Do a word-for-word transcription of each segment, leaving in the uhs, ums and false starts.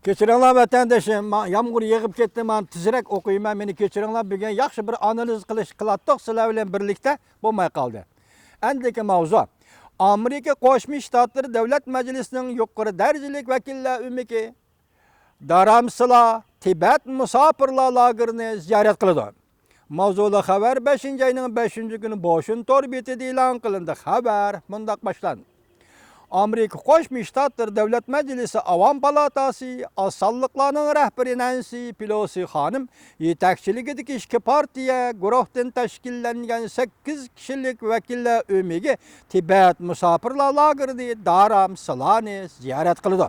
كەچۈرۈڭلار ۋەتەندىشىم، ما-، يامغۇر يېغىپ كەتتى، مانا تېزرەك ئوقۇيمەن، مېنى كەچۈرۈڭلار، بۈگۈن ياخشى بىر ئانالىز قىلىش قىلاتتۇق، سىلەر بىلەن بىرلىكتە بولماي قالدى. ئەندىكى ماۋزۇ. ئامېرىكا قوشما شتاتلىرى دۆلەت مەجلىسىنىڭ يۇقىرى دەرىجىلىك ۋەكىللەر ئۆمىكى دارامسىلا تىبەت مۇساپىرلار لاگېرىنى زىيارەت قىلىدۇ. ماۋزۇلۇق خەۋەر بەشىنچى ئاينىڭ بەشىنچى كۈنى بوشۇن تور بېتىدە ئېلان قىلىندى. خەۋەر مۇنداق باشلاندى. ئامېرىكا قوشما شتاتلىرى دۆلەت مەجلىسى ئاۋام پالاتاسى ئاز سانلىقلارنىڭ رەھبىرى نەنسى پېلوسى خانىم يېتەكچىلىكىدىكى ئىككى پارتىيە گۇرۇھتىن تەشكىللەنگەن سەككىز كىشىلىك ۋەكىللەر ئۆمىكى تىبەت مۇساپىرلار لاگېرىنى دارامسىلانى زىيارەت قىلىدۇ.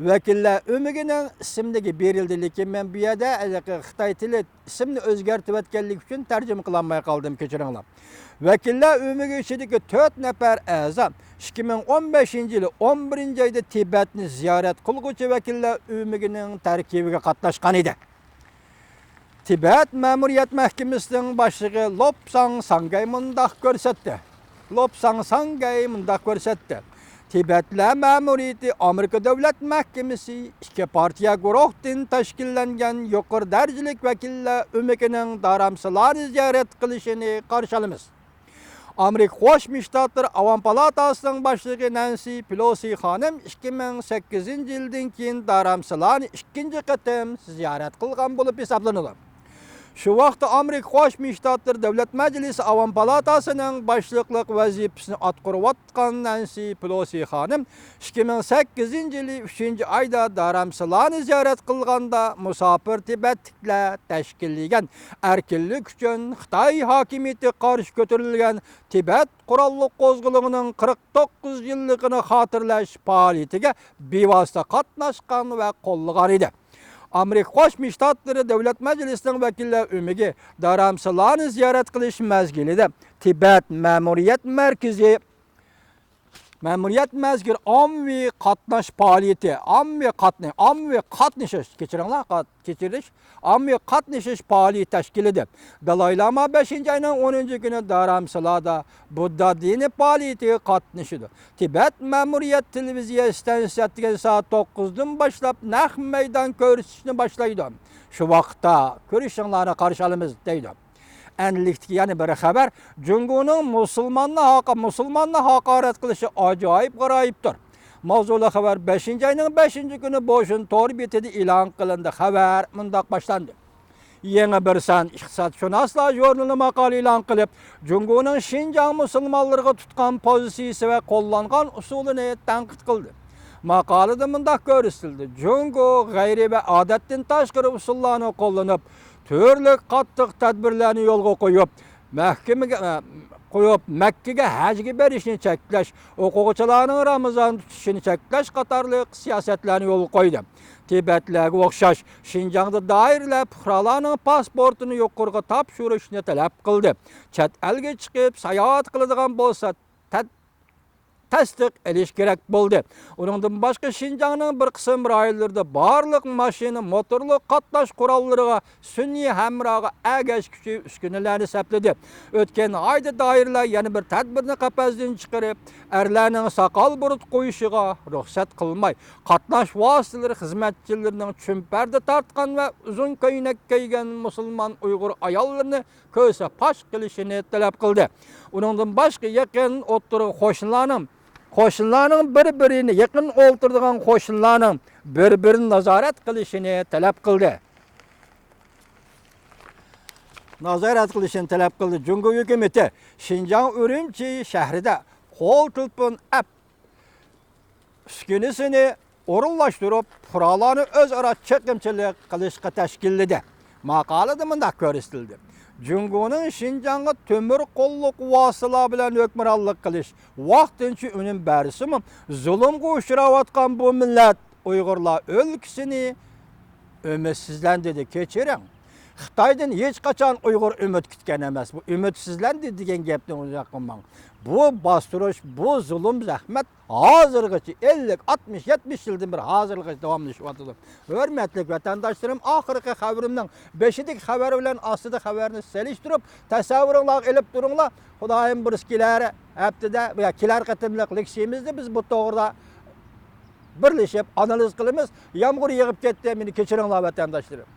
ۋەكىللەر ئۆمىكىنىڭ ئىسىملىكى بېرىلدى، لېكىن مەن بۇ يەردە ھېلىقى خىتاي تىلى ئىسىمنى ئۆزگەرتىۋەتكەنلىكى ئۈچۈن تەرجىمە قىلالماي قالدىم، كەچۈرۈڭلار. ۋەكىللەر ئۆمىكى ئىچىدىكى تۆت نەپەر ئەزا ئىككى مىڭ ئون بەشىنچى يىلى ئون بىرىنچى ئايدا تىبەتنى زىيارەت قىلغۇچى ۋەكىللەر ئۆمىكىنىڭ تەركىبىگە قاتناشقان ئىدى. تىبەت مەمۇرىيەت مەھكىمىسىنىڭ باشلىقى لوپساڭ ساڭگەي مۇنداق كۆرسەتتى. لوپساڭ ساڭگەي مۇنداق كۆرسەتتى. تىبەتلەر مەمۇرىيىتى ئامېرىكا دۆلەت مەھكىمىسى ئىككى پارتىيە گۇرۇھتىن تەشكىللەنگەن يۇقىرى دەرىجىلىك ۋەكىللەر ئۆمىكىنىڭ دارامسىلانى زىيارەت قىلىشىنى قارشى ئالىمىز. ئامېرىكا قوشما شتاتلىرى ئاۋام پالاتاسىنىڭ باشلىقى نەنسى پېلوسى خانىم ئىككى مىڭ سەككىزىنچى يىلدىن كېيىن دارامسىلانى ئىككىنچى قېتىم زىيارەت قىلغان بولۇپ ھېسابلىنىدۇ. شۇ ۋاقىتتا ئامېرىكا قوشما شتاتلىرى دۆلەت مەجلىسى ئاۋام پالاتاسىنىڭ باشلىقلىق ۋەزىپىسىنى ئاتقۇرۇۋاتقان نەنسى پېلوسى خانىم ئىككى مىڭ سەككىزىنچى يىلى ئۈچىنچى ئايدا دارامسىلانى زىيارەت قىلغاندا، مۇساپىر تىبەتلىكلەر تەشكىللىگەن ئەركىنلىك ئۈچۈن خىتاي ھاكىمىيىتىگە قارشى كۆتۈرۈلگەن تىبەت قوراللىق قوزغىلىڭىنىڭ قىرىق توققۇز يىللىقىنى خاتىرىلەش پائالىيىتىگە بىۋاسىتە قاتناشقان ۋە قوللىغان ئىدى. ئامېرىكا قوشما شتاتلىرى دۆلەت مەجلىسىنىڭ ۋەكىللەر ئۆمىكى دارامسىلانى زىيارەت قىلىش مەزگىلىدە تىبەت مەمۇرىيەت مەركىزى، مەمۇرىيەت مەزگىلى ئاممىۋى قاتناش پائالىيىتى، ئاممىۋى قاتنى-، ئاممىۋى قاتنىشىش، كەچۈرۈڭلار، قات-، كەچۈرۈش، ئاممىۋى قاتنىشىش پائالىيىتى تەشكىللىدى. دالاي لاما بەشىنچى ئاينىڭ ئونىنچى كۈنى دارامسىلادا بۇددا دىنىي پائالىيىتىگە قاتنىشىدۇ. تىبەت مەمۇرىيەت تېلېۋىزىيە ئىستانسىسى ئەتىگەن سائەت توققۇزدىن باشلاپ نەق مەيدان كۆرسىتىشنى باشلايدۇ. شۇ ۋاقىتتا كۆرۈشۈڭلارنى قارشى ئالىمىز، دەيدۇ. ئەنلىكتىكى يەنە بىر خەۋەر، جۇڭگونىڭ مۇسۇلماننى ھاقا-، مۇسۇلماننى ھاقارەت قىلىشى ئاجايىپ غارايىپتۇر. ماۋزۇلۇق خەۋەر بەشىنچى ئاينىڭ بەشىنچى كۈنى بوشۇن تور بېتىدە ئېلان قىلىندى. خەۋەر مۇنداق باشلاندى. يېڭى بىر سان ئىقتىسادشۇناسلار ژۇرنىلى ماقالە ئېلان قىلىپ، جۇڭگونىڭ شىنجاڭ مۇسۇلمانلىرىغا تۇتقان پوزىتسىيىسى ۋە قوللانغان ئۇسۇلىنى تەنقىد قىلدى. ماقالىدە مۇنداق كۆرسىتىلدى: جۇڭگو غەيرىي ۋە ئادەتتىن تاشقىرى ئۇسۇللارنى قوللىنىپ، تۈرلۈك قاتتىق تەدبىرلەرنى يولغا قويۇپ، مەھكىمىگە، قويۇپ، مەككىگە ھەجگە بېرىشنى چەكلەش، ئوقۇغۇچىلارنىڭ رامىزان تۇتۇشىنى چەكلەش قاتارلىق سىياسەتلەرنى يولغا قويدى. تىبەتلەرگە ئوخشاش، شىنجاڭدا دائىرىلەر پۇقرالارنىڭ پاسپورتىنى يۇقىرىغا تاپشۇرۇشنى تەلەپ قىلدى. چەت ئەلگە چىقىپ ساياھەت قىلىدىغان بولسا، تەت-، تەستىق ئېلىش كېرەك بولدى. ئۇنىڭدىن باشقا، شىنجاڭنىڭ بىر قىسىم رايونلىرىدا بارلىق ماشىنا، موتورلۇق قاتناش قوراللىرىغا سۈنئىي ھەمراھقا ئەگەشكۈچى ئۈسكۈنىلەرنى سەپلىدى. ئۆتكەن ئايدا دائىرىلەر يەنە بىر تەدبىرنى قەپەستىن چىقىرىپ، ئەرلەرنىڭ ساقال بۇرۇت قويۇشىغا رۇخسەت قىلماي، قاتناش ۋاسىتىلىرى خىزمەتچىلىرىنىڭ چۈمپەردە تارتقان ۋە ئۇزۇن كۆينەك كىيگەن مۇسۇلمان ئۇيغۇر ئاياللىرىنى كۆسە پاش قىلىشىنى تەلەپ قىلدى. ئۇنىڭدىن باشقا، يېقىن ئوتتۇرا قوشنىلارنىڭ، قوشنىلارنىڭ بىر-بىرىنى، يېقىن ئولتۇرىدىغان قوشنىلارنىڭ بىر-بىرىنى نازارەت قىلىشىنى تەلەپ قىلدى. نازارەت قىلىشىنى تەلەپ قىلدى. جۇڭگو ھۆكۈمىتى شىنجاڭ ئۈرۈمچى شەھىرىدە قول تېلېفون ئەپ ئۈسكۈنىسىنى ئورۇنلاشتۇرۇپ، پۇقرالارنى ئۆزئارا چېقىمچىلىق قىلىشقا تەشكىللىدى. ماقالىدە مۇنداق كۆرسىتىلدى: جۇڭگونىڭ شىنجاڭغا تۆمۈر قوللۇق ۋاسىتىلەر بىلەن ھۆكۈمرانلىق قىلىش ۋاقتىنچە ئۈنۈم بەرسىمۇ، زۇلۇمغا ئۇچراۋاتقان بۇ مىللەت ئۇيغۇرلار ئۆلكىسىنى ئۈمىدسىزلەندى، دېدى. كەچۈرۈڭ. خىتايدىن ھېچقاچان ئۇيغۇر ئۈمىد كۈتكەن ئەمەس. بۇ ئۈمىدسىزلەندى دېگەن گەپنى ئۇزاق قىلماڭ. بۇ باستۇرۇش، بۇ زۇلۇم، زەھمەت ھازىرغىچە، ئەللىك، ئاتمىش، يەتمىش يىلدىن بېرى ھازىرغىچە داۋاملىشىۋاتىدۇ. ھۆرمەتلىك ۋەتەنداشلىرىم، ئاخىرقى خەۋىرىمنىڭ بېشىدىكى خەۋەر بىلەن ئاستىدىكى خەۋەرنى سېلىشتۇرۇپ، تەسەۋۋۇرۇڭلارغا ئېلىپ تۇرۇڭلار. خۇدايىم بۇيرۇسا، كېلەر ھەپتىدە يا كېلەر قېتىملىق لېكسىيىمىزدە بىز بۇ توغرىدا بىرلىشىپ ئانالىز قىلىمىز. يامغۇر يېغىپ كەتتى، مېنى كەچۈرۈڭلار، ۋەتەنداشلىرىم.